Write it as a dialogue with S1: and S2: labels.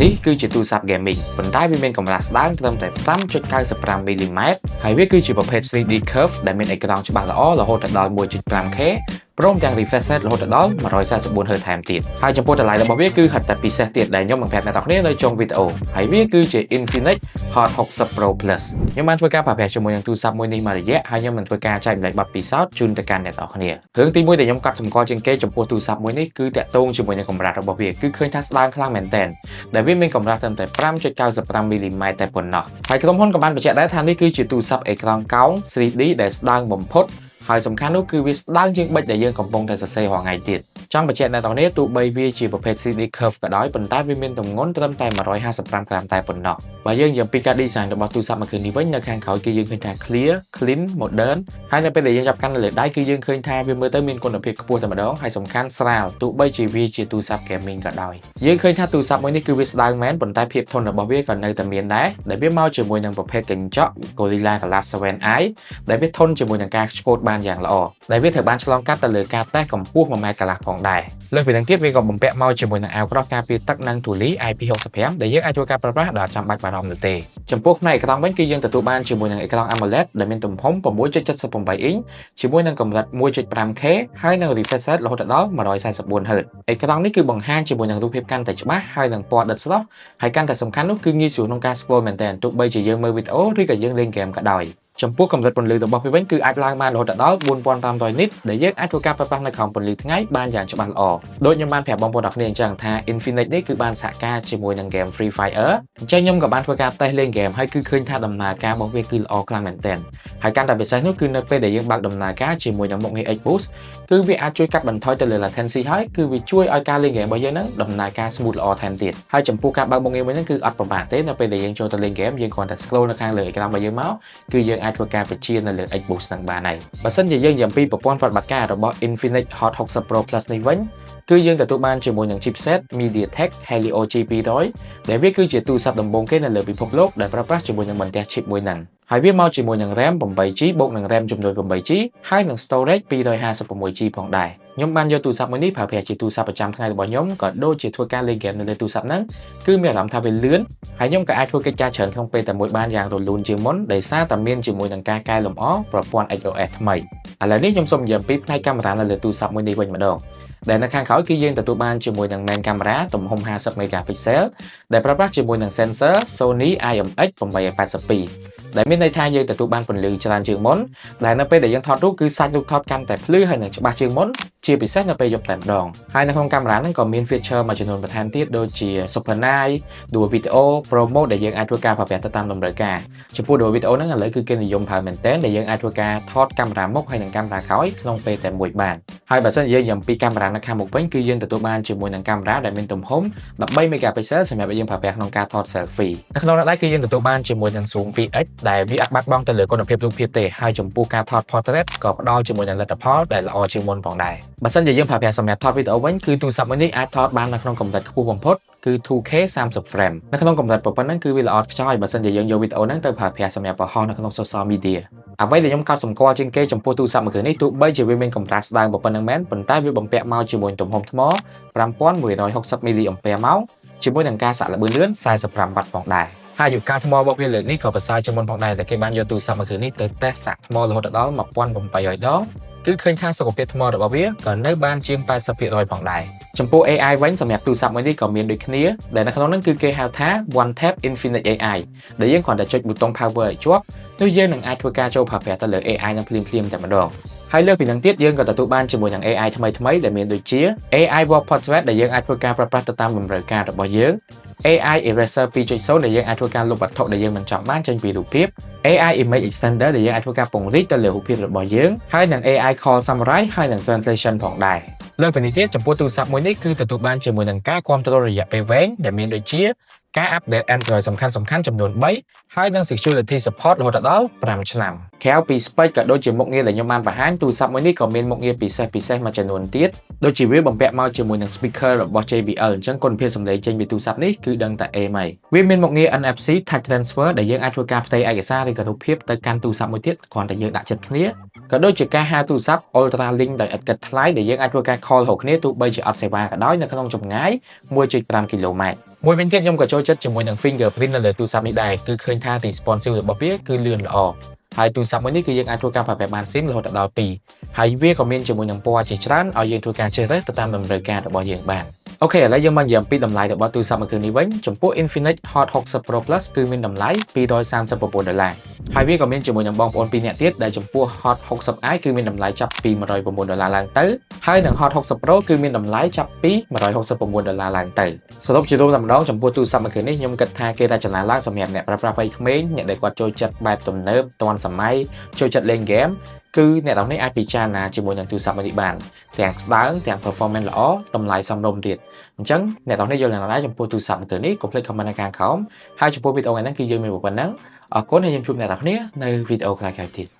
S1: នេះគឺជាទូរស័ព្ទ gaming ប៉ុន្តែវាមានកម្រាស់ស្ដើងត្រឹមតែ5.95មីលីម៉ែត្រហើយវាគឺជាប្រភេទ 3D curve ដែលមានអេក្រង់ច្បាស់ល្អរហូតដល់ 1.5K ព្រមទាំង refresh rate រហូតដល់ 144 Hz ថែមទៀតហើយចំពោះតម្លៃរបស់វាគឺហិតតែពិសេសទៀតដែលខ្ញុំនឹងប្រាប់អ្នកទាំងគ្នានៅចុងវីដេអូហើយវាគឺជា Infinix Hot 60 Pro Plus។ ខ្ញុំបានធ្វើការប្រើប្រាស់ជាមួយនឹងទូរស័ព្ទមួយនេះមួយរយៈហើយខ្ញុំនឹងធ្វើការចែករំលែកបទពិសោធន៍ជូនទៅកាន់អ្នកទាំងគ្នា។រឿងទីមួយដែលខ្ញុំកត់សម្គាល់ជាងគេចំពោះទូរស័ព្ទមួយនេះគឺតាក់ទងជាមួយនឹងកម្រាស់របស់វាគឺឃើញថាស្ដើងខ្លាំងមែនទែនដែលវាមានកម្រាស់ត្រឹមតែ5.95មីលីម៉ែត្រតែប៉ុណ្ណោះហើយក្រុមហ៊ុនក៏បានបញ្ជាក់ដែរថានេះគឺជាទូរស័ព្ទអេក្រង់កោង 3D ដែលស្ដើងបំផុតហើយសំខាន់នោះគឺវាស្ដើងជាងប៊ិចដែលយើងកំពុងតែសរសេររាល់ថ្ងៃទៀតចង់បញ្ជាក់អ្នកទាំងនេះទោះបីវាជាប្រភេទ 3D curve ក៏ដោយប៉ុន្តែវាមានទម្ងន់ត្រឹមតែ155ក្រាមតែប៉ុណ្ណោះបើយើងនិយាយពីការ design របស់ទូរស័ព្ទមួយគ្រឿងនេះវិញនៅខាងក្រោយគឺយើងឃើញថា clear, clean, modern ហើយនៅពេលដែលយើងចាប់កាន់នៅលើដៃគឺយើងឃើញថាវាមើលទៅមានគុណភាពខ្ពស់តែម្ដងហើយសំខាន់ស្រាលទោះបីជាវាជាទូរស័ព្ទ gaming ក៏ដោយយើងឃើញថាទូរស័ព្ទមួយនេះគឺវាស្ដើងមែនប៉ុន្តែភាពធន់របស់វាក៏នៅតែមានដែរដែលវាមកជាមួយនឹងប្រភេទកញ្ចក់ Gorilla Glass 7i ដែលវាធន់ជាមួយនឹងការឆ្កូតបានយ៉ាងល្អដែលវាត្រូវបានឆ្លងកាត់ទៅលើការតេស្តកម្ពស់1ម៉ែត្រកន្លះផងដែរលើសពីនឹងទៀតវាក៏បំពាក់មកជាមួយនឹងអាវក្រោះការពារទឹកនិងធូលី IP65 ដែលយើងអាចធ្វើការប្រើប្រាស់ដោយចាំបាច់បារម្ភនោះទេចំពោះផ្នែកអេក្រង់វិញគឺយើងទទួលបានជាមួយនឹងអេក្រង់ AMOLED ដែលមានទំហំ6.78អ៊ីងជាមួយនឹងកម្រិត 1.5K ហើយនិង refresh rate រហូតដល់ 144 Hz។ អេក្រង់នេះគឺបង្ហាញជាមួយនឹងរូបភាពកាន់តែច្បាស់ហើយនិងពណ៌ដិតស្រស់ហើយកាន់តែសំខាន់នោះគឺងាយស្រួលក្នុងការ scroll មែនទែនទោះបីជាយើងមើលវីដេអូឬក៏យើងលេងហ្គេមក៏ដោយចំពោះកម្រិតពន្លឺរបស់វាវិញគឺអាចឡើងបានរហូតដល់4500 nit ដែលយើងអាចធ្វើការប្រើប្រាស់នៅក្រោមពន្លឺថ្ងៃបានយ៉ាងច្បាស់ល្អដូចខ្ញុំបានប្រាប់បងប្អូនទាំងគ្នាអញ្ចឹងថា Infinix នេះគឺបានសហការជាមួយនឹង game Free Fire អញ្ចឹងខ្ញុំក៏បានធ្វើការតេស្តលេង game ហើយគឺឃើញថាដំណើរការរបស់វាគឺល្អខ្លាំងមែនទែនហើយកាន់តែពិសេសនោះគឺនៅពេលដែលយើងបើកដំណើរការជាមួយនឹងមុខងារ X Boost គឺវាអាចជួយកាត់បន្ថយទៅលើ latency ហើយគឺវាជួយឲ្យការលេង game របស់យើងហ្នឹងដំណើរការ smooth ល្អថែមទៀតហើយចំពោះការបើកមុខងារមួយហ្នឹងគឺអត់ពិបាកទេនៅពេលដែលយើងចូលទៅលេង game យើងគ្រាន់តែ scroll នៅខាងលើអេក្រង់របស់យើងមកគឺយើងអាចធ្វើការបញ្ជានៅលើ X Boost ហ្នឹងបានហើយបើសិនជាយើងនិយាយអំពីប្រព័ន្ធប្រតិបត្តិការរបស់ Infinix Hot 60 Pro Plus នេះវិញគឺយើងទទួលបានជាមួយនឹង chipset MediaTek Helio G200 ដែលវាគឺជាទូរស័ព្ទដំបូងគេនៅលើពិភពលោកដែលប្រើប្រាស់ជាមួយនឹងបន្ទះ chip មួយហ្នឹងហើយវាមកជាមួយនឹង RAM 8 GB បូកនឹង RAM ចំនួន 8 GB ហើយនឹង storage 256 GB ផងដែរខ្ញុំបានយកទូរស័ព្ទមួយនេះប្រើប្រាស់ជាទូរស័ព្ទប្រចាំថ្ងៃរបស់ខ្ញុំក៏ដូចជាធ្វើការលេងហ្គេមនៅលើទូរស័ព្ទហ្នឹងគឺមានអារម្មណ៍ថាវាលឿនហើយខ្ញុំក៏អាចធ្វើកិច្ចការច្រើនក្នុងពេលតែមួយបានយ៉ាងរលូនជាងមុនដោយសារតែមានជាមួយនឹងការកែលម្អប្រព័ន្ធ XOS ថ្មី។ឥឡូវនេះខ្ញុំសូមនិយាយអំពីផ្នែកកាមេរ៉ានៅលើទូរស័ព្ទមួយនេះវិញម្ដងដែលនៅខាងក្រោយគឺយើងទទួលបានជាមួយនឹង main camera ទំហំ50 megapixel ដែលប្រើប្រាស់ជាមួយនឹង sensor Sony IMX 882ដែលមានន័យថាយើងទទួលបានពន្លឺច្រើនជាងមុនដែលនៅពេលដែលយើងថតរូបគឺសាច់រូបថតកាន់តែភ្លឺហើយនឹងច្បាស់ជាងមុនជាពិសេសនៅពេលយប់តែម្ដងហើយនៅក្នុងកាមេរ៉ាហ្នឹងក៏មាន feature មួយចំនួនបន្ថែមទៀតដូចជា Super Night, Dual Video, Pro Mode ដែលយើងអាចធ្វើការប្រើប្រាស់ទៅតាមតម្រូវការចំពោះ Dual Video ហ្នឹងឥឡូវគឺគេនិយមប្រើមែនទែនដែលយើងអាចធ្វើការថតកាមេរ៉ាមុខហើយនិងកាមេរ៉ាក្រោយក្នុងពេលតែមួយបានហើយបើសិនជាយើងនិយាយអំពីកាមេរ៉ានៅខាងមុខវិញគឺយើងទទួលបានជាមួយនឹងកាមេរ៉ាដែលមានទំហំ13 megapixel សម្រាប់ឲ្យយើងប្រើប្រាស់ក្នុងការថត selfie។ នៅក្នុងនោះដែរគឺយើងទទួលបានជាមួយនឹង zoom 2x ដែលវាអត់បាត់បង់ទៅលើគុណភាពរូបភាពទេហើយចំពោះការថត portrait ក៏ផ្ដល់ជាមួយនឹងលទ្ធផលដែលល្អជាងមុនផងដែរបើសិនជាយើងប្រើប្រាស់សម្រាប់ថតវីដេអូវិញគឺទូរស័ព្ទមួយនេះអាចថតបាននៅក្នុងកម្រិតខ្ពស់បំផុតគឺ 2K 30 frame នៅក្នុងកម្រិតប៉ុណ្ណឹងគឺវាល្អខ្ចោយបើសិនជាយើងយកវីដេអូហ្នឹងទៅប្រើប្រាស់សម្រាប់បង្ហោះនៅក្នុង social media។ អ្វីដែលខ្ញុំកត់សម្គាល់ជាងគេចំពោះទូរស័ព្ទមួយគ្រឿងនេះទោះបីជាវាមានកម្រាស់ស្ដើងប៉ុណ្ណឹងមែនប៉ុន្តែវាបំពាក់មកជាមួយទំហំថ្ម5160 mAh ជាមួយនឹងការសាកល្បឿនលឿន45វ៉ាត់ផងដែរហើយអាយុកាលថ្មរបស់វាលើកនេះក៏ប្រសើរជាងមុនផងដែរតែគេបានយកទូរស័ព្ទមួយគ្រឿងនេះទៅតេស្តសាកថ្មរហូតដល់1800ដងគឺឃើញថាសុខភាពថ្មរបស់វាក៏នៅបានជាង80%ផងដែរចំពោះ AI វិញសម្រាប់ទូរស័ព្ទមួយនេះក៏មានដូចគ្នាដែលនៅក្នុងនោះគឺគេហៅថា One Tap Infinix AI ដែលយើងគ្រាន់តែចុចប៊ូតុង power ឲ្យជាប់នោះយើងនឹងអាចធ្វើការចូលប្រើប្រាស់ទៅលើ AI នឹងភ្លាមៗតែម្ដងហើយលើសពីនឹងទៀតយើងក៏ទទួលបានជាមួយនឹង AI ថ្មីថ្មីដែលមានដូចជា AI Work Portrait ដែលយើងអាចធ្វើការប្រើប្រាស់ទៅតាមតម្រូវការរបស់យើង AI Eraser 2.0ដែលយើងអាចធ្វើការលុបវត្ថុដែលយើងមិនចង់បានចេញពីរូបភាព AI Image Extender ដែលយើងអាចធ្វើការពង្រីកទៅលើរូបភាពរបស់យើងហើយនិង AI Call Summary ហើយនិង Translation ផងដែរលើសពីនេះទៀតចំពោះទូរស័ព្ទមួយនេះគឺទទួលបានជាមួយនឹងការគាំទ្ររយៈពេលវែងដែលមានដូចជាការ update Android សំខាន់ៗចំនួន3ហើយនិង Security Support រហូតដល់5ឆ្នាំក្រៅពី spec ក៏ដូចជាមុខងារដែលខ្ញុំបានបង្ហាញទូរស័ព្ទមួយនេះក៏មានមុខងារពិសេសពិសេសមួយចំនួនទៀតដូចជាវាបំពាក់មកជាមួយនឹង speaker របស់ JBL អញ្ចឹងគុណភាពសំឡេងចេញពីទូរស័ព្ទនេះគឺដឹងតែ A មកវាមានមុខងារ NFC Touch Transfer ដែលយើងអាចធ្វើការផ្ទេរឯកសារឬក៏រូបភាពទៅកាន់ទូរស័ព្ទមួយទៀតគ្រាន់តែយើងដាក់ចិត្តគ្នាក៏ដូចជាការហៅទូរស័ព្ទ Ultra Link ដោយឥតគិតថ្លៃដែលយើងអាចធ្វើការ call រកគ្នាទោះបីជាអត់សេវាក៏ដោយនៅក្នុងចម្ងាយ1.5គីឡូម៉ែត្រ។ មួយវិញទៀតខ្ញុំក៏ចូលចិត្តជាមួយនឹង fingerprint នៅលើទូរស័ព្ទនេះដែរគឺឃើញថា responsive របស់វាគឺលឿនល្អហើយទូរស័ព្ទមួយនេះគឺយើងអាចធ្វើការប្រើប្រាស់បាន SIM រហូតដល់2ហើយវាក៏មានជាមួយនឹងពណ៌ជាច្រើនឲ្យយើងធ្វើការជ្រើសរើសទៅតាមតម្រូវការរបស់យើងបាន។ OK ឥឡូវយើងមកនិយាយអំពីតម្លៃរបស់ទូរស័ព្ទមួយគ្រឿងនេះវិញចំពោះ Infinix Hot 60 Pro Plus គឺមានតម្លៃ239ដុល្លារហើយវាក៏មានជាមួយនឹងបងប្អូនពីរនាក់ទៀតដែលចំពោះ Hot 60i គឺមានតម្លៃចាប់ពី109ដុល្លារឡើងទៅហើយនឹង Hot 60 Pro គឺមានតម្លៃចាប់ពី169ដុល្លារឡើងទៅសរុបជារួមតែម្ដងចំពោះទូរស័ព្ទមួយគ្រឿងនេះខ្ញុំគិតថាគេរចនាឡើងសម្រាប់អ្នកប្រើប្រាស់វ័យក្មេងអ្នកដែលគាត់ចូលចិត្តបែបទំនើបទាន់សម័យចូលចិត្តលេងហ្គេមគឺអ្នកទាំងនេះអាចពិចារណាជាមួយនឹងទូរស័ព្ទមួយនេះបានទាំងស្ដើងទាំង performance ល្អតម្លៃសមរម្យទៀតអញ្ចឹងអ្នកទាំងនេះយល់យ៉ាងណាដែរចំពោះទូរស័ព្ទមួយគ្រឿងនេះកុំភ្លេច comment នៅខាងក្រោមហើយចំពោះវីដេអូថ្ងៃនេះគឺយើងមានប៉ុណ្ណឹងអរគុណហើយខ្ញុំជួបអ្នកទាំងគ្នានៅវីដេអូក្រោយៗទៀត។